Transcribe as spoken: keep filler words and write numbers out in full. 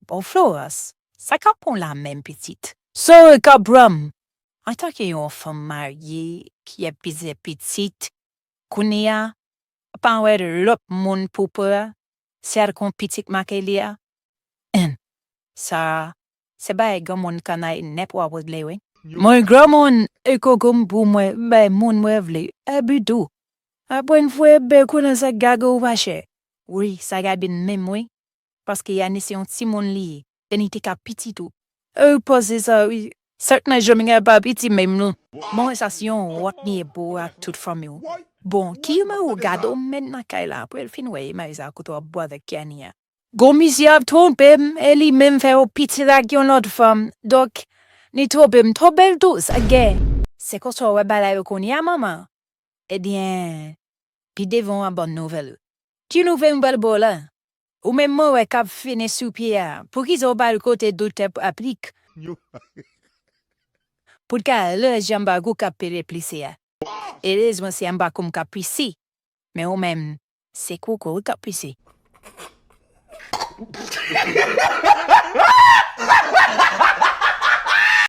Bon, Florence, sa k ap bon la menm pitit? Sorry, kabranm! Antanke yon fanm marye ki gen plizyè pitit, kounye a, pa wè lòt moun pou pran, se al kon pitit make li a. Sa, se bagay granmoun kanay nèt w ap regle, wi. Mwen granmoun, e koko m pou mwen bay moun mwen vle, e bidou. Apre n fwe beko nan sa gaga ou pa chè. Wi, sa gabe n menm, wi. Paske Yanis se yon timoun li ye, e li te ka piti tou. E w panse sa, wi. Sèt nan jòm gen pa piti menm non. Mwen wè sa se yon wòt li ye pou w ak tout fanmi w. Bon, ki jan ou gade w menm nan kay la, apre l fin wè imaj sa kote w ap bwè avèk Kenny a. Gon misye ap twonpe m, e li menm fè yon pitit ak yon lòt fanm. Donk, li twonpe m, twonpe l tou, sa gen. Se konsa w wè bagay yo kounye a, manman? Ebyen, pi devan w ap ban nouvèl. Ki nouvèl m pral ba w la? Ou menm mwen wè k ap fini sou pye a. Poukisa w pa al kote doktè Paplik? Pou l ka lè jan bagay ou k ap pere plise a. Erezman se anba kou m k ap pise. Men ou menm, se koko w k ap pise.